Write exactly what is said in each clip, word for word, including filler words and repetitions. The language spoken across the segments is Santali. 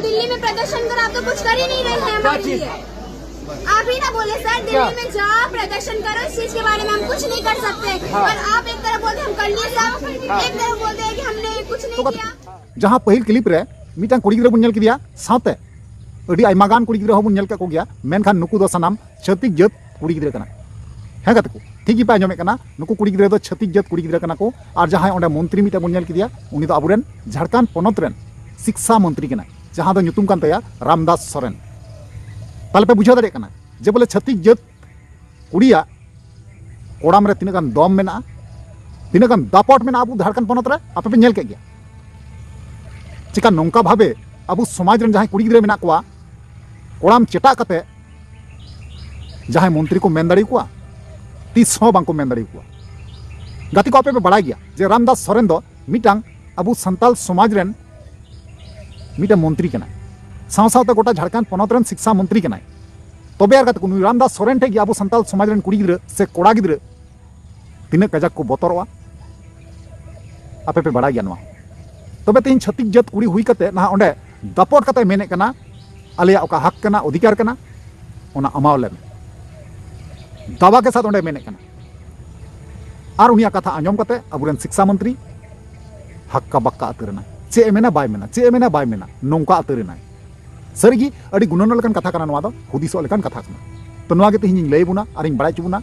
दिल्ली में प्रदर्शन करो, आप तो कुछ कर ही नहीं रहे हैं हमारे लिए। आप ही ना बोले सर, दिल्ली में जाओ, प्रदर्शन करो, इस चीज के बारे में हम कुछ नहीं कर सकते। और आप एक तरफ बोलते हम कर लिए सब, एक तरफ बोलते हैं कि हमने कुछ नहीं किया। ᱡᱟᱦᱟᱸ ᱯᱟᱹᱦᱤᱞ ᱠᱞᱤᱯ ᱨᱮ ᱢᱤᱫᱴᱟᱝ ᱠᱩᱲᱤ ᱜᱤᱫᱽᱨᱟᱹ ᱵᱚᱱ ᱧᱮᱞ ᱠᱮᱫᱮᱭᱟ, ᱥᱟᱶᱛᱮ ᱟᱹᱰᱤ ᱟᱭᱢᱟ ᱜᱟᱱ ᱠᱩᱲᱤ ᱜᱤᱫᱽᱨᱟᱹ ᱦᱚᱸ ᱵᱚᱱ ᱧᱮᱞ ᱠᱮᱫ ᱠᱚᱜᱮᱭᱟ, ᱢᱮᱱᱠᱷᱟᱱ ᱱᱩᱠᱩ ᱫᱚ ᱥᱟᱱᱟᱢ ᱪᱷᱟᱹᱛᱤᱠ ᱡᱟᱹᱛ ᱠᱩᱲᱤ ᱜᱤᱫᱽᱨᱟᱹ ᱠᱟᱱᱟ᱾ ᱦᱮᱸ ᱜᱟᱛᱮ ᱠᱚ, ᱴᱷᱤᱠ ᱜᱮᱯᱮ ᱟᱸᱡᱚᱢᱮᱫ ᱠᱟᱱᱟ, ᱱᱩᱠᱩ ᱠᱩᱲᱤ ᱜᱤᱫᱽᱨᱟᱹ ᱫᱚ ᱪᱷᱟᱹᱛᱤᱠ ᱡᱟᱹᱛ ᱠᱩᱲᱤ ᱜᱤᱫᱽᱨᱟᱹ ᱠᱟᱱᱟ ᱠᱚ᱾ ᱟᱨ ᱡᱟᱦᱟᱸᱭ ᱚᱸᱰᱮ ᱢᱚᱱᱛᱨᱤ ᱢᱤᱫᱴᱟᱝ ᱵᱚᱱ ᱧᱮᱞ ᱠᱮᱫᱮᱭᱟ, ᱩᱱᱤ ᱫᱚ ᱟᱵᱚᱨᱮᱱ ᱡᱷᱟᱲᱠᱷᱚᱸᱰ ᱯᱚᱱᱚᱛ ᱨᱮᱱ ᱥᱤᱠᱥᱟ ᱢᱚᱱᱛᱨᱤ ᱠᱟᱱᱟᱭ, ᱡᱟᱦᱟᱸ ᱫᱚ ᱧᱩᱛᱩᱢ ᱠᱟᱱ ᱛᱟᱭᱟ ᱨᱟᱢᱫᱟᱥ ᱥᱚᱨᱮᱱ᱾ ᱛᱟᱦᱞᱮ ᱯᱮ ᱵᱩᱡᱷᱟᱹᱣ ᱫᱟᱲᱮᱭᱟᱜ ᱠᱟᱱᱟ ᱡᱮ ᱵᱚᱞᱮ ᱪᱷᱟᱹᱛᱤᱠ ᱡᱟᱹᱛ ᱠᱩᱲᱤᱭᱟᱜ ᱠᱚᱲᱟᱢ ᱨᱮ ᱛᱤᱱᱟᱹᱜ ᱜᱟᱱ ᱫᱚᱢ ᱢᱮᱱᱟᱜᱼᱟ, ᱛᱤᱱᱟᱹᱜ ᱜᱟᱱ ᱫᱟᱯᱚᱴ ᱢᱮᱱᱟᱜᱼᱟ ᱟᱵᱚ ᱡᱷᱟᱲᱠᱷᱚᱸᱰ ᱯᱚᱱᱚᱛ ᱨᱮ, ᱟᱯᱮ ᱯᱮ ᱧᱮᱞ ᱠᱮᱫ ᱜᱮᱭᱟ᱾ ᱪᱮᱠᱟ ᱱᱚᱝᱠᱟ ᱵᱷᱟᱵᱮ ᱟᱵᱚ ᱥᱚᱢᱟᱡᱽ ᱨᱮᱱ ᱡᱟᱦᱟᱸᱭ ᱠᱩᱲᱤ ᱜᱤᱫᱽᱨᱟᱹ ᱢᱮᱱᱟᱜ ᱠᱚᱣᱟ, ᱠᱚᱲᱟᱢ ᱪᱮᱴᱟᱜ ᱠᱟᱛᱮ ᱡᱟᱦᱟᱸᱭ ᱢᱚᱱᱛᱨᱤ ᱠᱚ ᱢᱮᱱ ᱫᱟᱲᱮᱭᱟᱠᱚᱣᱟ? ᱛᱤᱥ ᱦᱚᱸ ᱵᱟᱝᱠᱚ ᱢᱮᱱ ᱫᱟᱲᱮᱭᱟᱠᱚᱣᱟ᱾ ᱜᱟᱛᱮ ᱠᱚ, ᱟᱯᱮ ᱯᱮ ᱵᱟᱲᱟᱭ ᱜᱮᱭᱟ ᱡᱮ ᱨᱟᱢᱫᱟᱥ ᱥᱚᱨᱮᱱ ᱫᱚ ᱢᱤᱫᱴᱟᱝ ᱟᱵᱚ ᱥᱟᱱᱛᱟᱞ ᱥᱚᱢᱟᱡᱽ ᱨᱮᱱ ᱢᱤᱫᱴᱟᱝ ᱢᱚᱱᱛᱨᱤ ᱠᱟᱱᱟᱭ, ᱥᱟᱶ ᱥᱟᱶᱛᱮ ᱜᱚᱴᱟ ᱡᱷᱟᱲᱠᱷᱚᱸᱰ ᱯᱚᱱᱚᱛ ᱨᱮᱱ ᱥᱤᱠᱥᱟ ᱢᱚᱱᱛᱨᱤ ᱠᱟᱱᱟᱭ᱾ ᱛᱚᱵᱮ ᱟᱨ ᱜᱟᱛᱮ ᱠᱚ, ᱱᱩᱭ ᱨᱟᱢᱫᱟᱥ ᱥᱚᱨᱮᱱ ᱴᱷᱮᱡ ᱜᱮ ᱟᱵᱚ ᱥᱟᱱᱛᱟᱞ ᱥᱚᱢᱟᱡᱽ ᱨᱮᱱ ᱠᱩᱲᱤ ᱜᱤᱫᱽᱨᱟᱹ ᱥᱮ ᱠᱚᱲᱟ ᱜᱤᱫᱽᱨᱟᱹ ᱛᱤᱱᱟᱹᱜ ᱠᱟᱡᱟᱠ ᱠᱚ ᱵᱚᱛᱚᱨᱚᱜᱼᱟ, ᱟᱯᱮ ᱯᱮ ᱵᱟᱲᱟᱭ ᱜᱮᱭᱟ ᱱᱚᱣᱟ᱾ ᱛᱚᱵᱮ ᱛᱮᱦᱮᱧ ᱪᱷᱟᱹᱛᱤᱠ ᱡᱟᱹᱛ ᱠᱩᱲᱤ ᱦᱩᱭ ᱠᱟᱛᱮ ᱱᱟᱦᱟᱜ ᱚᱸᱰᱮ ᱫᱟᱯᱚᱴ ᱠᱟᱛᱮ ᱢᱮᱱᱮᱫ ᱠᱟᱱᱟ, ᱟᱞᱮᱭᱟᱜ ᱚᱠᱟ ᱦᱟᱠ ᱠᱟᱱᱟ, ᱚᱫᱷᱤᱠᱟᱨ ᱠᱟᱱᱟ, ᱚᱱᱟ ᱮᱢᱟᱣ ᱞᱮ ᱢᱮ, ᱫᱟᱣᱟ ᱜᱮ ᱥᱟᱛ ᱚᱸᱰᱮ ᱢᱮᱱᱮᱫ ᱠᱟᱱᱟ᱾ ᱟᱨ ᱩᱱᱤᱭᱟᱜ ᱠᱟᱛᱷᱟ ᱟᱸᱡᱚᱢ ᱠᱟᱛᱮ ᱟᱵᱚᱨᱮᱱ ᱥᱤᱠᱥᱟ ᱢᱚᱱᱛᱨᱤ ᱦᱟᱠᱠᱟ ᱵᱟᱠᱠᱟ ᱟᱹᱛᱟᱹᱨ ᱮᱱᱟ᱾ ᱪᱮᱫ ᱮ ᱢᱮᱱᱟ ᱵᱟᱭ ᱢᱮᱱᱟ, ᱪᱮᱫ ᱮ ᱢᱮᱱᱟ ᱵᱟᱭ ᱢᱮᱱᱟ, ᱱᱚᱝᱠᱟ ᱟᱹᱛᱟᱹᱨ ᱮᱱᱟᱭ᱾ ᱥᱟᱹᱨᱤᱜᱮ ᱟᱹᱰᱤ ᱜᱩᱱᱟᱹᱱᱚᱜ ᱞᱮᱠᱟᱱ ᱠᱟᱛᱷᱟ ᱠᱟᱱᱟ ᱱᱚᱣᱟ ᱫᱚ, ᱦᱩᱫᱤᱥᱚᱜ ᱞᱮᱠᱟᱱ ᱠᱟᱛᱷᱟ ᱠᱟᱱᱟ᱾ ᱛᱚ ᱱᱚᱣᱟ ᱜᱮ ᱛᱮᱦᱮᱧ ᱤᱧ ᱞᱟᱹᱭ ᱟᱵᱚᱱᱟ ᱟᱨᱤᱧ ᱵᱟᱲᱟᱭ ᱦᱚᱪᱚ ᱵᱚᱱᱟ,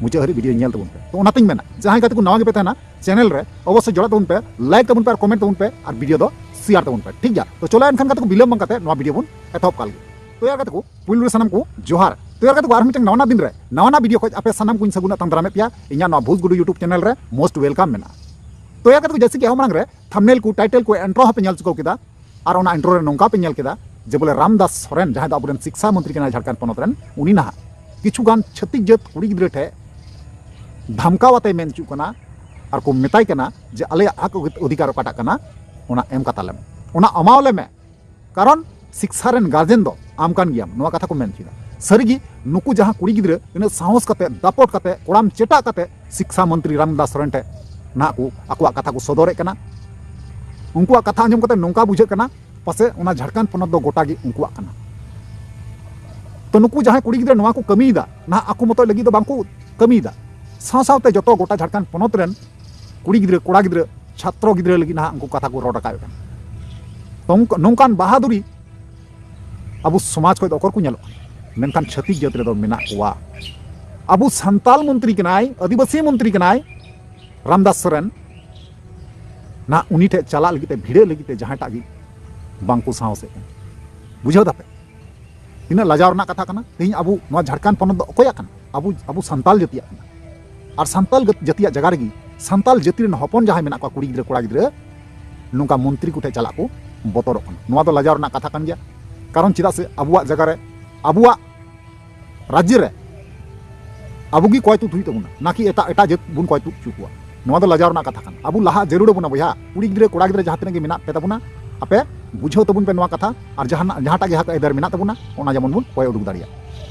ᱢᱩᱪᱟᱹᱫ ᱦᱟᱹᱨᱤᱡ ᱵᱷᱤᱰᱤᱭᱳ ᱧᱮᱞ ᱛᱟᱵᱚᱱ ᱯᱮ᱾ ᱛᱚ ᱚᱱᱟᱛᱤᱧ ᱢᱮᱱᱟ, ᱡᱟᱦᱟᱸᱭ ᱜᱟᱛᱮ ᱠᱚ ᱱᱟᱣᱟ ᱜᱮᱯᱮ ᱛᱟᱦᱮᱱᱟ ᱪᱮᱱᱮᱞ ᱨᱮ, ᱚᱵᱚᱥᱥᱳᱭ ᱡᱚᱲᱟᱜ ᱛᱟᱵᱚᱱ ᱯᱮ, ᱞᱟᱭᱤᱠ ᱛᱟᱵᱚᱱ ᱯᱮ ᱟᱨ ᱠᱚᱢᱮᱱᱴ ᱛᱟᱵᱚᱱ ᱯᱮ ᱟᱨ ᱵᱷᱤᱰᱤᱭᱳ ᱫᱚ ᱥᱮᱭᱟᱨ ᱛᱟᱵᱚᱱ ᱯᱮ, ᱴᱷᱤᱠ ᱜᱮᱭᱟ? ᱛᱚ ᱪᱚᱞᱚ ᱮᱱᱠᱷᱟᱱ ᱜᱟᱛᱮ ᱠᱚ, ᱵᱤᱞᱚᱢ ᱵᱟᱝ ᱠᱟᱛᱮ ᱱᱚᱣᱟ ᱵᱷᱤᱰᱤᱭᱳ ᱵᱚᱱ ᱮᱛᱚᱦᱚᱵ ᱠᱟᱜ ᱞᱮᱜᱮ᱾ ᱛᱚ ᱭᱟᱨ ᱜᱟᱛᱮ ᱠᱚ, ᱯᱩᱭᱞᱩ ᱨᱮ ᱥᱟᱱᱟᱢ ᱠᱚ ᱡᱚᱦᱟᱨ᱾ ᱛᱚ ᱭᱟᱨ ᱜᱟᱛᱮ ᱠᱚ, ᱟᱨᱦᱚᱸ ᱢᱤᱫᱴᱟᱝ ᱱᱟᱣᱟᱱᱟᱜ ᱫᱤᱱ ᱨᱮ ᱱᱟᱣᱟᱱᱟᱜ ᱵᱷᱤᱰᱤᱭᱳ ᱠᱷᱚᱡ ᱟᱯᱮ ᱥᱟᱱᱟᱢ ᱠᱚᱧ ᱥᱟᱹᱜᱩᱱ ᱟᱛᱟᱝ ᱫᱟᱨᱟᱢᱮᱫ ᱯᱮᱭᱟ ᱤᱧᱟᱜ ᱱᱚᱣᱟ ᱵᱷᱩᱥ ᱜᱩᱰᱩ YouTube ᱪᱮᱱᱮᱞ ᱨᱮ᱾ Most welcome ᱢᱮᱱᱟᱜᱼᱟ᱾ ᱛᱚ ᱭᱟᱨ ᱜᱟᱛᱮ ᱠᱚ, ᱡᱮᱭᱥᱮ ᱠᱤ ᱟᱵᱚ ᱢᱟᱲᱟᱝ ᱨᱮ ᱛᱷᱟᱢᱵᱱᱮᱞ ᱠᱚ, ᱴᱟᱭᱴᱮᱞ ᱠᱚ, ᱤᱱᱴᱨᱳ ᱦᱚᱸᱯᱮ ᱧᱮᱞ ᱪᱩᱠᱟᱹᱣ ᱠᱮᱫᱟ, ᱟᱨ ᱚᱱᱟ ᱤᱱᱴᱨᱳ ᱨᱮ ᱱᱚᱝᱠᱟ ᱯᱮ ᱧᱮᱞ ᱠᱮᱫᱟ ᱡᱮ ᱵᱚᱞᱮ ᱨᱟᱢᱫᱟᱥ ᱥᱚᱨᱮᱱ, ᱡᱟᱦᱟᱸᱭ ᱫᱚ ᱟᱵᱚᱨᱮᱱ ᱥᱤᱠᱥᱟ ᱢᱚᱱᱛᱨᱤ ᱠᱟᱱᱟᱭ ᱡᱷᱟᱲᱠᱷᱚᱸᱰ ᱯᱚᱱᱚᱛ ᱨᱮᱱ, ᱩᱱᱤ ᱱᱟᱦᱟᱜ ᱠᱤᱪᱷᱩ ᱜᱟᱱ ᱪᱷᱟᱹᱛᱤᱠ ᱡᱟᱹᱛ ᱠᱩᱲᱤ ᱜᱤᱫᱽᱨᱟᱹ ᱴᱷᱮᱡ ᱫᱷᱟᱢᱠᱟᱣ ᱟᱛᱮ ᱢᱮᱱ ᱦᱚᱪᱚᱜ ᱠᱟᱱᱟ ᱟᱨ ᱠᱚ ᱢᱮᱛᱟᱭ ᱠᱟᱱᱟ ᱡᱮ ᱟᱞᱮᱭᱟᱜ ᱦᱟᱠ ᱚᱫᱷᱤᱠᱟᱨ ᱚᱠᱟᱴᱟᱜ ᱠᱟᱱᱟ, ᱚᱱᱟ ᱮᱢ ᱠᱟᱛᱟ ᱞᱮᱢ, ᱚᱱᱟ ᱮᱢᱟᱣ ᱞᱮ ᱢᱮ, ᱠᱟᱨᱚᱱ ᱥᱤᱠᱥᱟ ᱨᱮᱱ ᱜᱟᱨᱡᱮᱱ ᱫᱚ ᱟᱢ ᱠᱟᱱ ᱜᱮᱭᱟᱢ, ᱱᱚᱣᱟ ᱠᱟᱛᱷᱟ ᱠᱚ ᱢᱮᱱ ᱦᱚᱪᱚᱭᱮᱫᱟ᱾ ᱥᱟᱹᱨᱤᱜᱮ ᱱᱩᱠᱩ ᱡᱟᱦᱟᱸ ᱠᱩᱲᱤ ᱜᱤᱫᱽᱨᱟᱹ ᱩᱱᱟᱹᱜ ᱥᱟᱦᱚᱥ ᱠᱟᱛᱮ, ᱫᱟᱯᱚᱴ ᱠᱟᱛᱮ, ᱠᱚᱲᱟᱢ ᱪᱮᱴᱟᱜ ᱠᱟᱛᱮ ᱥᱤᱠᱥᱟ ᱢᱚᱱᱛᱨᱤ ᱨᱟᱢᱫᱟᱥ ᱥᱚᱨᱮᱱ ᱴᱷᱮᱡ ᱱᱟᱦᱟᱜ ᱠᱚ ᱟᱠᱚᱣᱟᱜ ᱠᱟᱛᱷᱟ ᱠᱚ ᱥᱚᱫᱚᱨᱮᱫ ᱠᱟᱱᱟ, ᱩᱱᱠᱩᱣᱟᱜ ᱠᱟᱛᱷᱟ ᱟᱸᱡᱚᱢ ᱠᱟᱛᱮ ᱱᱚᱝᱠᱟ ᱵᱩᱡᱷᱟᱹᱜ ᱠᱟᱱᱟ ᱯᱟᱥᱮ ᱚᱱᱟ ᱡᱷᱟᱲᱠᱷᱚᱸᱰ ᱯᱚᱱᱚᱛ ᱫᱚ ᱜᱚᱴᱟ ᱜᱮ ᱩᱱᱠᱩᱣᱟᱜ ᱠᱟᱱᱟ᱾ ᱛᱚ ᱱᱩᱠᱩ ᱡᱟᱦᱟᱸᱭ ᱠᱩᱲᱤ ᱜᱤᱫᱽᱨᱟᱹ ᱱᱚᱣᱟ ᱠᱚ ᱠᱟᱹᱢᱤᱭᱮᱫᱟ, ᱱᱟᱦᱟᱜ ᱟᱠᱚ ᱢᱚᱛᱚᱡ ᱞᱟᱹᱜᱤᱫ ᱫᱚ ᱵᱟᱝ ᱠᱚ ᱠᱟᱹᱢᱤᱭᱮᱫᱟ, ᱥᱟᱶ ᱥᱟᱶᱛᱮ ᱡᱚᱛᱚ ᱜᱚᱴᱟ ᱡᱷᱟᱲᱠᱷᱚᱸᱰ ᱯᱚᱱᱚᱛ ᱨᱮᱱ ᱠᱩᱲᱤ ᱜᱤᱫᱽᱨᱟᱹ, ᱠᱚᱲᱟ ᱜᱤᱫᱽᱨᱟᱹ, ᱪᱷᱟᱛᱨᱚ ᱜᱤᱫᱽᱨᱟᱹ ᱞᱟᱹᱜᱤᱫ ᱱᱟᱦᱟᱜ ᱩᱱᱠᱩ ᱠᱟᱛᱷᱟ ᱠᱚ ᱨᱚᱲ ᱨᱟᱠᱟᱵᱮᱫ ᱠᱟᱱᱟ᱾ ᱛᱚ ᱱᱚᱝᱠᱟ-, ᱱᱚᱝᱠᱟᱱ ᱵᱟᱦᱟᱫᱩᱨᱤ ᱟᱵᱚ ᱥᱚᱢᱟᱡᱽ ᱠᱷᱚᱱ ᱫᱚ ᱚᱠᱚᱨ ᱠᱚ ᱧᱮᱞᱚᱜ ᱠᱟᱱᱟ, ᱢᱮᱱᱠᱷᱟᱱ ᱪᱷᱟᱹᱛᱤᱠ ᱡᱟᱹᱛ ᱨᱮᱫᱚ ᱢᱮᱱᱟᱜ ᱠᱚᱣᱟ᱾ ᱟᱵᱚ ᱥᱟᱱᱛᱟᱞ ᱢᱚᱱᱛᱨᱤ ᱠᱟᱱᱟᱭ, ᱟᱹᱫᱤᱵᱟᱹᱥᱤ ᱢᱚᱱᱛᱨᱤ ᱠᱟᱱᱟᱭ ᱨᱟᱢᱫᱟᱥ ᱥᱚᱨᱮᱱ, ᱱᱟ ᱩᱱᱤ ᱴᱷᱮᱱ ᱪᱟᱞᱟᱜ ᱞᱟᱹᱜᱤᱫ ᱛᱮ, ᱵᱷᱤᱲᱟᱹᱜ ᱞᱟᱹᱜᱤᱫ ᱛᱮ ᱡᱟᱦᱟᱸᱭᱴᱟᱜ ᱜᱮ ᱵᱟᱝ ᱠᱚ ᱥᱟᱦᱚᱥᱮᱫ ᱠᱟᱱᱟ᱾ ᱵᱩᱡᱷᱟᱹᱣ ᱫᱟᱯᱮ? ᱛᱤᱱᱟᱹᱜ ᱞᱟᱡᱟᱣ ᱨᱮᱱᱟᱜ ᱠᱟᱛᱷᱟ ᱠᱟᱱᱟ᱾ ᱛᱮᱦᱮᱧ ᱟᱵᱚ ᱱᱚᱣᱟ ᱡᱷᱟᱲᱠᱷᱚᱸᱰ ᱯᱚᱱᱚᱛ ᱫᱚ ᱚᱠᱚᱭᱟᱜ ᱠᱟᱱᱟ? ᱟᱵᱚ, ᱟᱵᱚ ᱥᱟᱱᱛᱟᱞ ᱡᱟᱹᱛᱤᱭᱟᱜ ᱠᱟᱱᱟ᱾ ᱟᱨ ᱥᱟᱱᱛᱟᱞ ᱜᱟᱹ-, ᱡᱟᱹᱛᱤᱭᱟᱜ ᱡᱟᱭᱜᱟ ᱨᱮᱜᱮ ᱥᱟᱱᱛᱟᱞ ᱡᱟᱹᱛᱤ ᱨᱮᱱ ᱦᱚᱯᱚᱱ ᱡᱟᱦᱟᱸᱭ ᱢᱮᱱᱟᱜ ᱠᱚᱣᱟ, ᱠᱩᱲᱤ ᱜᱤᱫᱽᱨᱟᱹ, ᱠᱚᱲᱟ ᱜᱤᱫᱽᱨᱟᱹ, ᱱᱚᱝᱠᱟ ᱢᱚᱱᱛᱨᱤ ᱠᱚᱴᱷᱮᱱ ᱪᱟᱞᱟᱜ ᱠᱚ ᱵᱚᱛᱚᱨᱚᱜ ᱠᱟᱱᱟ᱾ ᱱᱚᱣᱟ ᱫᱚ ᱞᱟᱡᱟᱣ ᱨᱮᱱᱟᱜ ᱠᱟᱛᱷᱟ ᱠᱟᱱ ᱜᱮᱭᱟ᱾ ᱠᱟᱨᱚᱱ ᱪᱮᱫᱟᱜ ᱥᱮ ᱟᱵᱚᱣᱟᱜ ᱡᱟᱭᱜᱟ ᱨᱮ, ᱟᱵᱚᱣᱟᱜ ᱨᱟᱡᱽᱡᱚ ᱨᱮ ᱟᱵᱚ ᱜᱮ ᱠᱚᱭ ᱛᱩᱫ ᱦᱩᱭᱩᱜ ᱛᱟᱵᱚᱱᱟ, ᱱᱟᱠᱤ ᱮᱴᱟᱜ, ᱮᱴᱟᱜ ᱡᱟᱹᱛ ᱵᱚᱱ ᱠᱚᱭ ᱛᱩᱫ ᱦᱚᱪᱚ ᱠᱚᱣᱟ᱾ ᱱᱚᱣᱟ ᱫᱚ ᱞᱟᱡᱟᱣ ᱨᱮᱱᱟᱜ ᱠᱟᱛᱷᱟ ᱠᱟᱱᱟ᱾ ᱟᱵᱚ ᱞᱟᱦᱟ ᱡᱟᱹᱨᱩᱲ ᱟᱵᱚᱱᱟ ᱵᱚᱭᱦᱟ, ᱠᱩᱲᱤ ᱜᱤᱫᱽᱨᱟᱹ, ᱠᱚᱲᱟ ᱜᱤᱫᱽᱨᱟᱹ ᱡᱟᱦᱟᱸ ᱛᱤᱱᱟᱹᱜ ᱜᱮ ᱢᱮᱱᱟᱜ ᱯᱮ ᱛᱟᱵᱚᱱᱟ, ᱟᱯᱮ ᱵᱩᱡᱷᱟᱹᱣ ᱛᱟᱵᱚᱱ ᱯᱮ ᱱᱚᱣᱟ ᱠᱟᱛᱷᱟ᱾ ᱟᱨ ᱡᱟᱦᱟᱱᱟᱜ, ᱡᱟᱦᱟᱸᱴᱟᱜ ᱜᱮ ᱦᱟᱠ ᱟᱹᱭᱫᱟᱹᱨ ᱢᱮᱱᱟᱜ ᱛᱟᱵᱚᱱᱟ, ᱚᱱᱟ ᱡᱮᱢᱚᱱ ᱵᱚᱱ ᱠᱚᱭ ᱩᱰᱩᱠ ᱫᱟᱲᱮᱭᱟᱜ᱾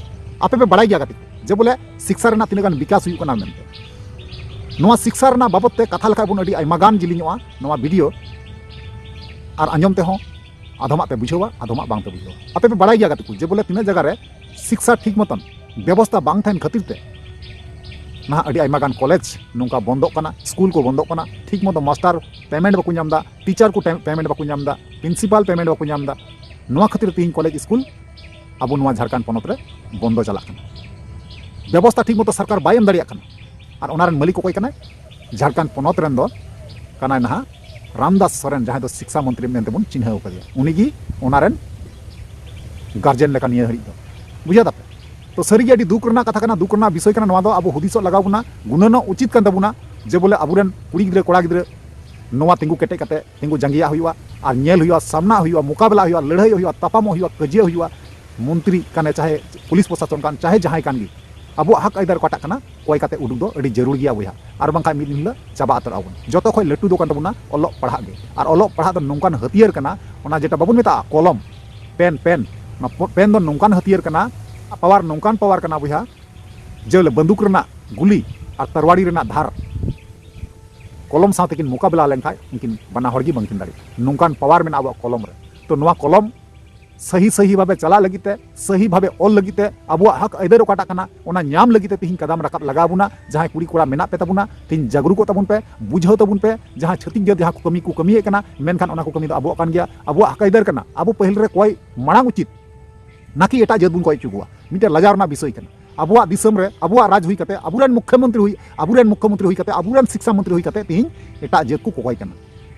ᱟᱯᱮ ᱯᱮ ᱵᱟᱲᱟᱭ ᱜᱮᱭᱟ ᱜᱟᱛᱮ ᱠᱚ, ᱡᱮ ᱵᱚᱞᱮ ᱥᱤᱠᱥᱟ ᱨᱮᱱᱟᱜ ᱛᱤᱱᱟᱹᱜ ᱜᱟᱱ ᱵᱤᱠᱟᱥ ᱦᱩᱭᱩᱜ ᱠᱟᱱᱟ ᱢᱮᱱᱛᱮ᱾ ᱱᱚᱣᱟ ᱥᱤᱠᱥᱟ ᱨᱮᱱᱟᱜ ᱵᱟᱵᱚᱫ ᱛᱮ ᱠᱟᱛᱷᱟ ᱞᱮᱠᱷᱟᱡ ᱵᱚᱱ ᱟᱹᱰᱤ ᱟᱭᱢᱟ ᱜᱟᱱ ᱡᱤᱞᱤᱧᱚᱜᱼᱟ ᱱᱚᱣᱟ ᱵᱷᱤᱰᱤᱭᱳ᱾ ᱟᱨ ᱟᱸᱡᱚᱢ ᱛᱮᱦᱚᱸ ᱟᱫᱚᱢᱟᱜ ᱯᱮ ᱵᱩᱡᱷᱟᱹᱣᱟ, ᱟᱫᱚᱢᱟᱜ ᱵᱟᱝ ᱯᱮ ᱵᱩᱡᱷᱟᱹᱣᱟ᱾ ᱟᱯᱮ ᱯᱮ ᱵᱟᱲᱟᱭ ᱜᱮᱭᱟ ᱜᱟᱛᱮ ᱠᱚ, ᱡᱮ ᱵᱚᱞᱮ ᱛᱤᱱᱟᱹᱜ ᱡᱟᱭᱜᱟ ᱨᱮ ᱥᱤᱠᱥᱟ ᱴᱷᱤᱠ ᱢᱚᱛᱚᱱ ᱵᱮᱵᱚᱥᱛᱷᱟ ᱵᱟᱝ ᱛᱟᱦᱮᱱ ᱠᱷᱟᱹᱛᱤᱨ ᱛᱮ ᱱᱟᱦᱟᱜ ᱟᱹᱰᱤ ᱟᱭᱢᱟ ᱜᱟᱱ ᱠᱚᱞᱮᱡᱽ ᱱᱚᱝᱠᱟ ᱵᱚᱱᱫᱚᱜ ᱠᱟᱱᱟ, ᱥᱠᱩᱞ ᱠᱚ ᱵᱚᱱᱫᱚᱜ ᱠᱟᱱᱟ, ᱴᱷᱤᱠ ᱢᱚᱛᱚ ᱢᱟᱥᱴᱟᱨ ᱯᱮᱢᱮᱱᱴ ᱵᱟᱠᱚ ᱧᱟᱢ ᱮᱫᱟ, ᱴᱤᱪᱟᱨ ᱠᱚ ᱴᱮᱢ-, ᱯᱮᱢᱮᱱᱴ ᱵᱟᱠᱚ ᱧᱟᱢ ᱮᱫᱟ, ᱯᱨᱤᱱᱥᱤᱯᱟᱞ ᱯᱮᱢᱮᱱᱴ ᱵᱟᱠᱚ ᱧᱟᱢ ᱮᱫᱟ᱾ ᱱᱚᱣᱟ ᱠᱷᱟᱹᱛᱤᱨ ᱛᱮ ᱛᱮᱦᱮᱧ ᱠᱚᱞᱮᱡᱽ ᱥᱠᱩᱞ ᱟᱵᱚ ᱱᱚᱣᱟ ᱡᱷᱟᱲᱠᱷᱚᱸᱰ ᱯᱚᱱᱚᱛ ᱨᱮ ᱵᱚᱱᱫᱚ ᱪᱟᱞᱟᱜ ᱠᱟᱱᱟ᱾ ᱵᱮᱵᱚᱥᱛᱷᱟ ᱴᱷᱤᱠ ᱢᱚᱛᱚ ᱥᱚᱨᱠᱟᱨ ᱵᱟᱭ ᱮᱢ ᱫᱟᱲᱮᱭᱟᱜ ᱠᱟᱱᱟ᱾ ᱟᱨ ᱚᱱᱟ ᱨᱮᱱ ᱢᱟᱹᱞᱤᱠ ᱚᱠᱚᱭ ᱠᱟᱱᱟᱭ? ᱡᱷᱟᱲᱠᱷᱚᱸᱰ ᱯᱚᱱᱚᱛ ᱨᱮᱱ ᱫᱚ ᱠᱟᱱᱟᱭ ᱱᱟᱦᱟᱜ ᱨᱟᱢᱫᱟᱥ ᱥᱚᱨᱮᱱ, ᱡᱟᱦᱟᱸᱭ ᱫᱚ ᱥᱤᱠᱥᱟ ᱢᱚᱱᱛᱨᱤ ᱢᱮᱱᱛᱮ ᱵᱚᱱ ᱪᱤᱱᱦᱟᱹᱣ ᱟᱠᱟᱫᱮᱭᱟ᱾ ᱩᱱᱤᱜᱮ ᱚᱱᱟ ᱨᱮᱱ ᱜᱟᱨᱡᱮᱱ ᱞᱮᱠᱟ ᱱᱤᱭᱟᱹ ᱦᱟᱹᱨᱤᱡ ᱫᱚ᱾ ᱵᱩᱡᱷᱟᱹᱣ ᱫᱟᱯᱮ? ᱛᱚ ᱥᱟᱹᱨᱤᱜᱮ ᱟᱹᱰᱤ ᱫᱩᱠ ᱨᱮᱱᱟᱜ ᱠᱟᱛᱷᱟ ᱠᱟᱱᱟ, ᱫᱩᱠ ᱨᱮᱱᱟᱜ ᱵᱤᱥᱚᱭ ᱠᱟᱱᱟ᱾ ᱱᱚᱣᱟ ᱫᱚ ᱟᱵᱚ ᱦᱩᱫᱤᱥᱚᱜ ᱞᱟᱜᱟᱣ ᱵᱚᱱᱟ, ᱜᱩᱱᱟᱹᱱᱚᱜ ᱩᱪᱤᱛ ᱠᱟᱱ ᱛᱟᱵᱚᱱᱟ ᱡᱮ ᱵᱚᱞᱮ ᱟᱵᱚᱨᱮᱱ ᱠᱩᱲᱤ ᱜᱤᱫᱽᱨᱟᱹ, ᱠᱚᱲᱟ ᱜᱤᱫᱽᱨᱟᱹ ᱱᱚᱣᱟ ᱛᱤᱸᱜᱩ ᱠᱮᱴᱮᱡ ᱠᱟᱛᱮ, ᱛᱤᱸᱜᱩ ᱡᱟᱸᱜᱮᱭᱟᱜ ᱦᱩᱭᱩᱜᱼᱟ, ᱟᱨ ᱧᱮᱞ ᱦᱩᱭᱩᱜᱼᱟ, ᱥᱟᱢᱱᱟᱜ ᱦᱩᱭᱩᱜᱼᱟ, ᱢᱚᱠᱟᱵᱮᱞᱟ ᱦᱩᱭᱩᱜᱼᱟ, ᱞᱟᱹᱲᱦᱟᱹᱭ ᱦᱩᱭᱩᱜᱼᱟ, ᱛᱟᱯᱟᱢᱚᱜ ᱦᱩᱭᱩᱜᱼᱟ, ᱠᱟᱹᱡᱤᱭᱟᱹᱜ ᱦᱩᱭᱩᱜᱼᱟ᱾ ᱢᱚᱱᱛᱨᱤ ᱠᱟᱱᱮ ᱪᱟᱦᱮ ᱯᱩᱞᱤᱥ ᱯᱨᱚᱥᱟᱥᱚᱱ ᱠᱟᱱ, ᱪᱟᱦᱮ ᱡᱟᱦᱟᱸᱭ ᱠᱟᱱ ᱜᱮ, ᱟᱵᱚᱣᱟᱜ ᱦᱚᱠ ᱟᱹᱭᱫᱟᱹᱨ ᱚᱠᱟᱴᱟᱜ ᱠᱟᱱᱟ, ᱠᱚᱭ ᱠᱟᱛᱮ ᱩᱰᱩᱠ ᱫᱚ ᱟᱹᱰᱤ ᱡᱟᱹᱨᱩᱲ ᱜᱮᱭᱟ ᱵᱚᱭᱦᱟ᱾ ᱟᱨ ᱵᱟᱝᱠᱷᱟᱱ ᱢᱤᱫ ᱫᱤᱱ ᱦᱤᱞᱳᱜ ᱪᱟᱵᱟ ᱩᱛᱟᱹᱨᱚᱜ ᱟᱵᱚᱱ᱾ ᱡᱚᱛᱚ ᱠᱷᱚᱱ ᱞᱟᱹᱴᱩ ᱫᱚ ᱠᱟᱱ ᱛᱟᱵᱚᱱᱟ ᱚᱞᱚᱜ ᱯᱟᱲᱦᱟᱜ ᱜᱮ᱾ ᱟᱨ ᱚᱞᱚᱜ ᱯᱟᱲᱦᱟᱜ ᱫᱚ ᱱᱚᱝᱠᱟᱱ ᱦᱟᱹᱛᱭᱟᱹᱨ ᱠᱟᱱᱟ, ᱚᱱᱟ ᱡᱮᱴᱟ ᱵᱟᱵᱚᱱ ᱢᱮᱛᱟᱜᱼᱟ ᱠᱚᱞᱚᱢ, ᱯᱮᱱ, ᱯᱮᱱ, ᱚᱱᱟ ᱯᱚ-, ᱯᱮᱱ ᱫᱚ ᱱᱚᱝᱠᱟᱱ ᱦᱟᱹᱛᱭᱟᱹᱨ ᱠᱟᱱᱟ, ᱯᱟᱣᱟᱨ ᱱᱚᱝᱠᱟᱱ ᱯᱟᱣᱟᱨ ᱠᱟᱱᱟ ᱵᱚᱭᱦᱟ, ᱡᱮ ᱵᱚᱞᱮ ᱵᱟᱱᱫᱩᱠ ᱨᱮᱱᱟᱜ ᱜᱩᱞᱤ ᱟᱨ ᱛᱟᱨᱣᱟᱲᱤ ᱨᱮᱱᱟᱜ ᱫᱷᱟᱨ ᱠᱚᱞᱚᱢ ᱥᱟᱶ ᱛᱮᱠᱤᱱ ᱢᱚᱠᱟᱵᱮᱞᱟ ᱞᱮᱱᱠᱷᱟᱱ ᱩᱱᱠᱤᱱ ᱵᱟᱱᱟ ᱦᱚᱲ ᱜᱮ ᱵᱟᱝᱠᱤᱱ ᱫᱟᱲᱮᱭᱟᱜᱼᱟ᱾ ᱱᱚᱝᱠᱟᱱ ᱯᱟᱣᱟᱨ ᱢᱮᱱᱟᱜᱼᱟ ᱟᱵᱚᱣᱟᱜ ᱠᱚᱞᱚᱢ ᱨᱮ᱾ ᱛᱚ ᱱᱚᱣᱟ ᱠᱚᱞᱚᱢ ᱥᱟᱹᱦᱤ ᱥᱟᱹᱦᱤ ᱵᱷᱟᱵᱮ ᱪᱟᱞᱟᱜ ᱞᱟᱹᱜᱤᱫ ᱛᱮ, ᱥᱟᱹᱦᱤ ᱵᱷᱟᱵᱮ ᱚᱞ ᱞᱟᱹᱜᱤᱫ ᱛᱮ, ᱟᱵᱚᱣᱟᱜ ᱦᱚᱠ ᱟᱹᱭᱫᱟᱹᱨ ᱚᱠᱟᱴᱟᱜ ᱠᱟᱱᱟ, ᱚᱱᱟ ᱧᱟᱢ ᱞᱟᱹᱜᱤᱫ ᱛᱮ ᱛᱤᱦᱤᱧ ᱠᱟᱫᱟᱢ ᱨᱟᱠᱟᱵ ᱞᱟᱜᱟᱣ ᱵᱚᱱᱟ᱾ ᱡᱟᱦᱟᱸᱭ ᱠᱩᱲᱤ ᱠᱚᱲᱟ ᱢᱮᱱᱟᱜ ᱯᱮ ᱛᱟᱵᱚᱱᱟ, ᱛᱤᱦᱤᱧ ᱡᱟᱜᱽᱨᱩᱠᱚᱜ ᱛᱟᱵᱚᱱ ᱯᱮ, ᱵᱩᱡᱷᱟᱹᱣ ᱛᱟᱵᱚᱱ ᱯᱮ᱾ ᱡᱟᱦᱟᱸ ᱪᱷᱟᱹᱛᱤᱠ ᱡᱟᱹᱛ ᱡᱟᱦᱟᱸ ᱠᱚ ᱠᱟᱹᱢᱤ ᱠᱚ ᱠᱟᱹᱢᱤᱭᱮᱫ ᱠᱟᱱᱟ, ᱢᱮᱱᱠᱷᱟᱱ ᱚᱱᱟ ᱠᱚ ᱠᱟᱹᱢᱤ ᱫᱚ ᱟᱵᱚᱣᱟᱜ ᱠᱟᱱ ᱜᱮᱭᱟ, ᱟᱵᱚᱣᱟᱜ ᱦᱚᱠ ᱟᱹᱭᱫᱟᱹᱨ ᱠᱟᱱᱟ᱾ ᱟᱵᱚ ᱯᱟᱹᱦᱤᱞ ᱨᱮ ᱠᱚᱭ ᱢᱟᱲᱟᱝ ᱩᱪᱤᱛ, ᱱᱟᱠᱤ ᱮᱴᱟᱜ ᱡᱟᱹᱛ ᱵᱚᱱ ᱠᱚᱭ ᱦᱚᱪᱚ ᱠᱚᱣᱟ, ᱢᱤᱫᱴᱮᱱ ᱞᱟᱡᱟᱣ ᱨᱮᱱᱟᱜ ᱵᱤᱥᱚᱭ ᱠᱟᱱᱟ᱾ ᱟᱵᱚᱣᱟᱜ ᱫᱤᱥᱚᱢ ᱨᱮ, ᱟᱵᱚᱣᱟᱜ ᱨᱟᱡᱽ ᱦᱩᱭ ᱠᱟᱛᱮ, ᱟᱵᱚᱨᱮᱱ ᱢᱩᱠᱷᱭᱚᱢᱚᱱᱛᱨᱤ ᱦᱩᱭ, ᱟᱵᱚᱨᱮᱱ ᱢᱩᱠᱷᱭᱚᱢᱚᱱᱛᱨᱤ ᱦᱩᱭ ᱠᱟᱛᱮ, ᱟᱵᱚᱨᱮᱱ ᱥᱤᱠᱥᱟ ᱢᱚᱱᱛᱨᱤ ᱦᱩᱭ ᱠᱟᱛᱮ ᱛᱤᱦᱤᱧ ᱮᱴᱟᱜ ᱡᱟᱹᱛ ᱠᱚ ᱠᱚᱠᱚᱭ ᱠᱟᱱᱟ,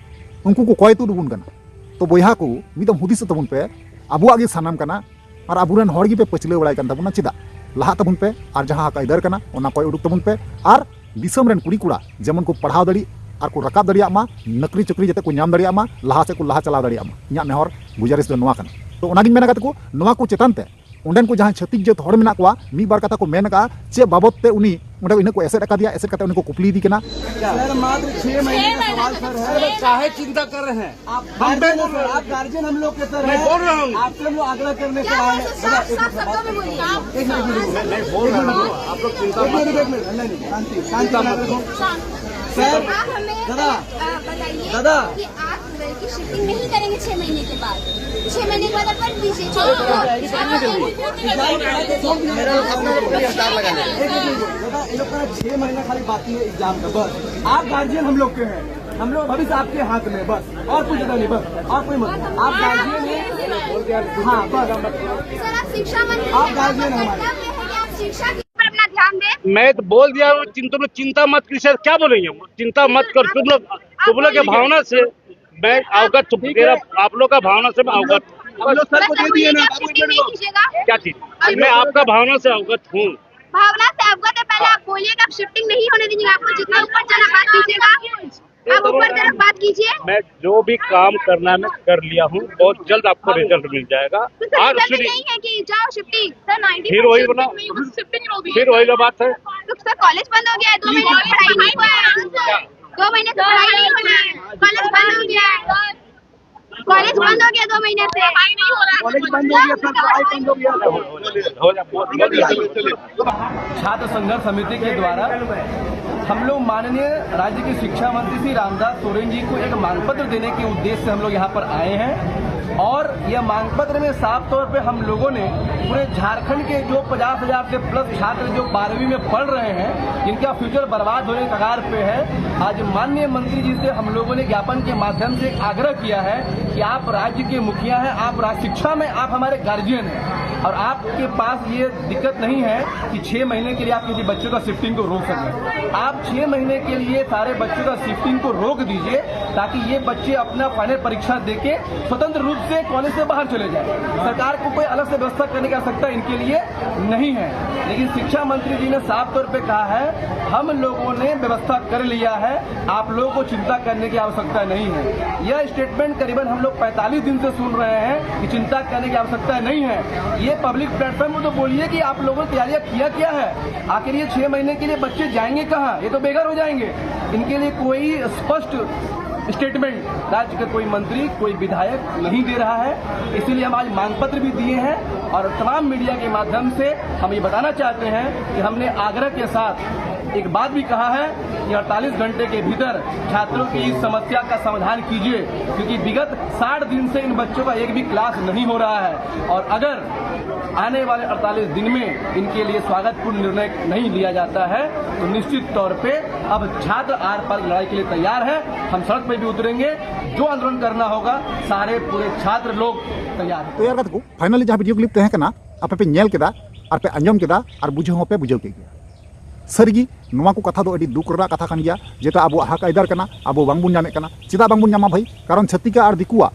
ᱩᱱᱠᱩ ᱠᱚ ᱠᱚᱭ ᱛᱩᱫ ᱟᱵᱚᱱ ᱠᱟᱱᱟ᱾ ᱛᱚ ᱵᱚᱭᱦᱟ ᱠᱚ, ᱢᱤᱫ ᱫᱚᱢ ᱦᱩᱫᱤᱥᱚᱜ ᱛᱟᱵᱚᱱ ᱯᱮ, ᱟᱵᱚᱣᱟᱜ ᱜᱮ ᱥᱟᱱᱟᱢ ᱠᱟᱱᱟ ᱟᱨ ᱟᱵᱚᱨᱮᱱ ᱦᱚᱲ ᱜᱮᱯᱮ ᱯᱟᱹᱪᱷᱞᱟᱹ ᱵᱟᱲᱟᱭ ᱠᱟᱱ ᱛᱟᱵᱚᱱᱟ, ᱪᱮᱫᱟᱜ? ᱞᱟᱦᱟᱜ ᱛᱟᱵᱚᱱ ᱯᱮ ᱟᱨ ᱡᱟᱦᱟᱸ ᱦᱚᱠ ᱟᱹᱭᱫᱟᱹᱨ ᱠᱟᱱᱟ ᱚᱱᱟ ᱠᱚᱭ ᱩᱰᱩᱠ ᱛᱟᱵᱚᱱ ᱯᱮ᱾ ᱟᱨ ᱫᱤᱥᱚᱢ ᱨᱮᱱ ᱠᱩᱲᱤ ᱠᱚᱲᱟ ᱡᱮᱢᱚᱱ ᱠᱚ ᱯᱟᱲᱦᱟᱣ ᱫᱟᱲᱮᱜ ᱟᱨ ᱠᱚ ᱨᱟᱠᱟᱵ ᱫᱟᱲᱮᱭᱟᱜ ᱢᱟ, ᱱᱚᱠᱨᱤ ᱪᱟᱹᱠᱨᱤ ᱡᱟᱛᱮ ᱠᱚ ᱧᱟᱢ ᱫᱟᱲᱮᱭᱟᱜ ᱢᱟ, ᱞᱟᱦᱟ ᱥᱮᱫ ᱠᱚ ᱞᱟᱦᱟ ᱪᱟᱞᱟᱣ ᱫᱟᱲᱮᱭᱟᱜ ᱢᱟ, ᱤᱧᱟᱹᱜ ᱱᱮᱦᱚᱨ ᱜᱩᱡᱟᱨᱤᱥ ᱫᱚ ᱱᱚᱣᱟ ᱠᱟᱱᱟ᱾ ᱛᱚ ᱚᱱᱟᱜᱤᱧ ᱢᱮᱱ ᱟᱠᱟᱫ ᱠᱚ, ᱱᱚᱣᱟ ᱠᱚ ᱪᱮᱛᱟᱱ ᱛᱮ ᱚᱸᱰᱮᱱ ᱠᱚ ᱡᱟᱦᱟᱸᱭ ᱪᱷᱟᱹᱛᱤᱠ ᱡᱟᱹᱛ ᱦᱚᱲ ᱢᱮᱱᱟᱜ ᱠᱚᱣᱟ, ᱢᱤᱫ ᱵᱟᱨ ᱠᱟᱛᱷᱟ ᱠᱚ ᱢᱮᱱ ᱟᱠᱟᱫᱼᱟ, ᱪᱮᱫ ᱵᱟᱵᱚᱛ ᱛᱮ ᱩᱱᱤ ᱚᱸᱰᱮ ᱤᱱᱟᱹ ᱠᱚ ᱮᱥᱮᱫ ᱟᱠᱟᱫᱮᱭᱟ, ᱮᱥᱮᱫ ᱠᱟᱛᱮ ᱩᱱᱤ ᱠᱚ ᱠᱩᱯᱞᱤ ᱤᱫᱤ ᱠᱟᱱᱟ᱾ सर, मात्र छह महीने का सवाल, सर, है। काहे चिंता कर रहे हैं? आप हम गार्जियन हैं, सर, आप गार्जियन हम लोग के, सर, मैं हैं। बोल रहा हूँ। आपसे हम लोग आग्रह करने से क्या आए बात है? हैं। साफ, एक साफ मिनट, शब्दों में बोलिए। एक मिनट, एक मिनट, आप लोग चिंता एक मिनट, मत एक मिनट, नहीं, नहीं, शांति, शांति चिंता बनाए मत रखो। करो। सर, आप हमें, दादा, अ, बताइए दादा। कि आप की शिफ्टिंग नहीं करेंगे छह महीने के बाद। छह महीने के बाद आप कर दीजिए। दादा, ये लोग का छह महीना खाली बाकी है एग्जाम का, बस। आप गार्जियन हम लोग के हैं, हम लोग भविष्य आपके हाथ में, बस, और कुछ नहीं, बस, और कोई मतलब। आप गार्जियन हैं, हाँ, बस। सर, आप शिक्षा मंत्री आप हैं, गार्जियन हैं आपका हमारे। कर्तव्य है कि आप शिक्षा के ऊपर अपना ध्यान दें। मैं तो बोल दिया हूँ, चिंता, चिंता मत कीजिए। क्या बोलेंगे हम? चिंता मत कर, तुम लोग, तुम लोग के भावना से मैं अवगत हूँ, मेरा, आप लोग का भावना से मैं अवगत हूँ। हम लोग सर को दे दिए ना, छुट्टी नहीं कीजिएगा। क्या चीज? मैं आपका भावना से अवगत हूँ। भावना से अवगत है, पहले आप बोलिएगा, आप शिफ्टिंग नहीं होने दीजिएगा, आपको जितना ऊपर जाना बात कीजिएगा, आप ऊपर तरफ बात कीजिए। मैं जो भी काम करना है मैं कर लिया हूँ, बहुत जल्द आपको रिजल्ट मिल जाएगा। तो सर, और रिजल्ट सुनिए, यही है कि जाओ शिफ्टिंग। सर, नाइंटी फिर वही बोला, शिफ्टिंग नहीं हो, शिफ्टिंग नहीं होगी। फिर वही बात है। तो सर, कॉलेज बंद हो गया है, दो महीने की पढ़ाई नहीं हुआ है। दो महीने से पढ़ाई नहीं हो रहा है, कॉलेज बंद हो गया है, कॉलेज बंद हो गया दो महीने से। पढ़ाई नहीं हो रहा है। कॉलेज बंद हो गया, सर, पढ़ाई बंद हो गया। छात्र संघर्ष समिति के द्वारा हम लोग माननीय राज्य के शिक्षा मंत्री श्री रामदास सोरेन जी को एक मांग पत्र देने के उद्देश्य से हम लोग यहाँ पर आए हैं। और यह मांग पत्र में साफ तौर पे हम लोगों ने पूरे झारखंड के जो पचास हजार से प्लस छात्र जो बारहवीं में पढ़ रहे हैं, जिनका फ्यूचर बर्बाद होने के कगार पे है, आज माननीय मंत्री जी से हम लोगों ने ज्ञापन के माध्यम से आग्रह किया है कि आप राज्य के मुखिया हैं, आप राज शिक्षा में आप हमारे गार्जियन हैं और आपके पास ये दिक्कत नहीं है कि छः महीने के लिए आप किसी बच्चों का शिफ्टिंग को रोक सकें। आप छः महीने के लिए सारे बच्चों का शिफ्टिंग को रोक दीजिए, ताकि ये बच्चे अपना फाइनल परीक्षा देके स्वतंत्र रूप से कॉलेज से बाहर चले जाए। सरकार को कोई अलग से व्यवस्था करने की आवश्यकता इनके लिए नहीं है। लेकिन शिक्षा मंत्री जी ने साफ तौर पे कहा है, हम लोगों ने व्यवस्था कर लिया है, आप लोगों को चिंता करने की आवश्यकता नहीं है। यह स्टेटमेंट करीबन हम लोग पैंतालीस दिन से सुन रहे हैं कि चिंता करने की आवश्यकता नहीं है। ये पब्लिक प्लेटफॉर्म को तो बोलिए कि आप लोगों ने तैयारियां किया क्या है, आखिर ये छह महीने के लिए बच्चे जाएंगे कहाँ? ये तो बेघर हो जाएंगे। इनके लिए कोई स्पष्ट स्टेटमेंट राज्य का कोई मंत्री, कोई विधायक नहीं दे रहा है। इसीलिए हम आज मांग पत्र भी दिए हैं और तमाम मीडिया के माध्यम से हम ये बताना चाहते हैं कि हमने आग्रह के साथ एक बात भी कहा है कि अड़तालीस घंटे के भीतर छात्रों की इस समस्या का समाधान कीजिए, क्योंकि विगत साठ दिन से इन बच्चों का एक भी क्लास नहीं हो रहा है और अगर आने वाले अड़तालीस दिन में इनके लिए स्वागतपूर्ण निर्णय नहीं लिया जाता है, तो निश्चित तौर पे अब छात्र आर पार की लड़ाई के लिए तैयार है। हम सड़क पर भी उतरेंगे, जो आंदोलन करना होगा, सारे पूरे छात्र लोग तैयार हैं। ᱛᱮᱭᱟᱨ ᱠᱟᱛᱮ ᱠᱚ ᱯᱷᱟᱭᱱᱟᱞᱤ ᱡᱟᱦᱟᱸ ᱵᱷᱤᱰᱤᱭᱳ ᱠᱞᱤᱯ ᱛᱟᱦᱮᱸ ᱠᱟᱱᱟ, ᱟᱯᱮ ᱯᱮ ᱧᱮᱞ ᱠᱮᱫᱟ ᱟᱨ ᱯᱮ ᱟᱸᱡᱚᱢ ᱠᱮᱫᱟ ᱟᱨ ᱵᱩᱡᱷᱟᱹᱣ ᱦᱚᱸᱯᱮ ᱵᱩᱡᱷᱟᱹᱣ ᱠᱮᱫ ᱜᱮᱭᱟ᱾ ᱥᱟᱹᱨᱤᱜᱮ ᱱᱚᱣᱟ ᱠᱚ ᱠᱟᱛᱷᱟ ᱫᱚ ᱟᱹᱰᱤ ᱫᱩᱠ ᱨᱮᱱᱟᱜ ᱠᱟᱛᱷᱟ ᱠᱟᱱ ᱜᱮᱭᱟ, ᱡᱮᱴᱟ ᱟᱵᱚᱣᱟᱜ ᱦᱟᱠ ᱟᱹᱭᱫᱟᱹᱨ ᱠᱟᱱᱟ, ᱟᱵᱚ ᱵᱟᱝᱵᱚᱱ ᱧᱟᱢᱮᱫ ᱠᱟᱱᱟ᱾ ᱪᱮᱫᱟᱜ ᱵᱟᱝᱵᱚᱱ ᱧᱟᱢᱟ ᱵᱷᱟᱹᱭ? ᱠᱟᱨᱚᱱ ᱪᱷᱟᱹᱛᱤᱠᱟᱜ ᱟᱨ ᱫᱤᱠᱩᱣᱟᱜ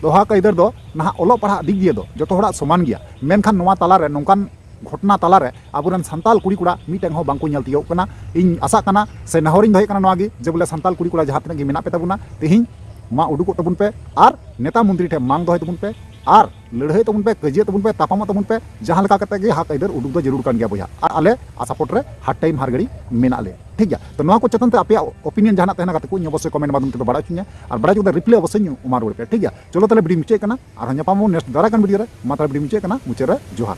ᱫᱚ ᱦᱟᱠ ᱟᱹᱭᱫᱟᱹᱨ ᱫᱚ ᱱᱟᱦᱟᱜ ᱚᱞᱚᱜ ᱯᱟᱲᱦᱟᱜ ᱫᱤᱠ ᱫᱤᱭᱮ ᱫᱚ ᱡᱚᱛᱚ ᱦᱚᱲᱟᱜ ᱥᱚᱢᱟᱱ ᱜᱮᱭᱟ, ᱢᱮᱱᱠᱷᱟᱱ ᱱᱚᱣᱟ ᱛᱟᱞᱟᱨᱮ ᱱᱚᱝᱠᱟᱱ ᱜᱷᱚᱴᱚᱱᱟ ᱛᱟᱞᱟᱨᱮ ᱟᱵᱚᱨᱮᱱ ᱥᱟᱱᱛᱟᱞ ᱠᱩᱲᱤ ᱠᱚᱲᱟ ᱢᱤᱫᱴᱮᱱ ᱦᱚᱸ ᱵᱟᱝᱠᱚ ᱧᱮᱞ ᱛᱤᱭᱳᱜ ᱠᱟᱱᱟ᱾ ᱤᱧ ᱟᱥᱟᱜ ᱠᱟᱱᱟ ᱥᱮ ᱱᱮᱦᱚᱨᱤᱧ ᱫᱚᱦᱚᱭᱮᱫ ᱠᱟᱱᱟ ᱱᱚᱣᱟ ᱜᱮ, ᱡᱮ ᱵᱚᱞᱮ ᱥᱟᱱᱛᱟᱞ ᱠᱩᱲᱤ ᱠᱚᱲᱟ ᱡᱟᱦᱟᱸ ᱛᱤᱱᱟᱹᱜ ᱜᱮ ᱢᱮᱱᱟᱜ ᱯᱮ ᱛᱟᱵᱚᱱᱟ, ᱛᱮᱦᱮᱧ ᱢᱟ ᱩᱰᱩᱠᱚᱜ ᱛᱟᱵᱚᱱ ᱯᱮ ᱟᱨ ᱱᱮᱛᱟ ᱢᱚᱱᱛᱨᱤ ᱴᱷᱮᱱ ᱢᱟᱝ ᱫᱚᱦᱚᱭ ᱛᱟᱵᱚᱱ ᱯᱮ ᱟᱨ ᱞᱟᱹᱲᱦᱟᱹᱭ ᱛᱟᱵᱚᱱ ᱯᱮ, ᱠᱟᱹᱡᱤᱭᱟᱹᱜ ᱛᱟᱵᱚᱱ ᱯᱮ, ᱛᱟᱯᱟᱢᱚᱜ ᱛᱟᱵᱚᱱ ᱯᱮ, ᱡᱟᱦᱟᱸ ᱞᱮᱠᱟ ᱠᱟᱛᱮ ᱜᱮ ᱦᱟᱠ ᱟᱹᱭᱫᱟᱹᱨ ᱩᱰᱩᱠ ᱫᱚ ᱡᱟᱹᱨᱩᱲ ᱠᱟᱱ ᱜᱮᱭᱟ ᱵᱚᱭᱦᱟ᱾ ᱟᱨ ᱟᱞᱮ ᱥᱟᱯᱳᱨᱴ ᱨᱮ ᱦᱟᱨ ᱴᱟᱭᱤᱢ ᱦᱟᱨ ᱜᱷᱟᱹᱲᱤ ᱢᱮᱱᱟᱜ ᱞᱮᱭᱟ, ᱴᱷᱤᱠ ᱜᱮᱭᱟ᱾ ᱛᱚ ᱱᱚᱣᱟ ᱠᱚ ᱪᱮᱛᱟᱱ ᱛᱮ ᱟᱯᱮᱭᱟᱜ ᱚᱯᱤᱱᱤᱭᱚᱱ ᱡᱟᱦᱟᱱᱟᱜ ᱛᱟᱦᱮᱱᱟ ᱜᱟᱛᱮ ᱠᱚ, ᱤᱧ ᱚᱵᱚᱥᱥᱳᱭ ᱠᱚᱢᱮᱱᱴ ᱢᱟᱫᱽᱫᱷᱚᱢ ᱛᱮᱯᱮ ᱵᱟᱲᱟᱭ ᱦᱚᱪᱚᱧᱟ, ᱟᱨ ᱵᱟᱲᱟᱭ ᱦᱚᱪᱚ ᱠᱟᱛᱮ ᱨᱤᱯᱞᱟᱭ ᱚᱵᱚᱥᱥᱳᱭ ᱤᱧ ᱮᱢᱟ ᱨᱩᱣᱟᱹᱲ ᱯᱮ, ᱴᱷᱤᱠ ᱜᱮᱭᱟ᱾ ᱪᱚᱞᱚ ᱛᱟᱦᱞᱮ ᱵᱷᱤᱰᱤᱭᱳ ᱢᱩᱪᱟᱹᱫ ᱠᱟᱱᱟ, ᱟᱨᱦᱚᱸ ᱧᱟᱯᱟᱢ ᱟᱵᱚᱱ ᱱᱮᱠᱥᱴ ᱫᱟᱨᱟᱭ ᱠᱟᱱ ᱵᱷᱤᱰᱤᱭᱳ ᱨᱮ᱾ ᱢᱟ ᱛᱟᱦᱞᱮ ᱵᱷᱤᱰᱤᱭᱳ ᱢᱩᱪᱟᱹᱫ ᱠᱟᱱᱟ, ᱢᱩᱪᱟᱹᱫ ᱨᱮ ᱡᱚᱦᱟᱨ᱾